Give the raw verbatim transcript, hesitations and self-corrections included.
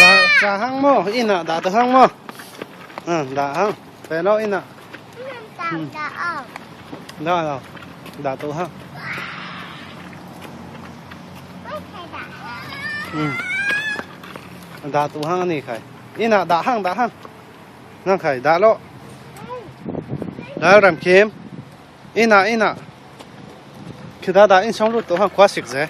Ca, ca hang maw, inn ah dah ta hang maw? Ah, dah hang. Pe lo inn ah. Hmm. Dah lo. Dah tu hang. Hmm. Dah tu hang ni khai. Inn ah dah hang, dah hang. Nang khai, dah lo. Dah Ram Kim. Inn ah, inn ah. Khi dah dah inn song lut tu hang khua sik ze.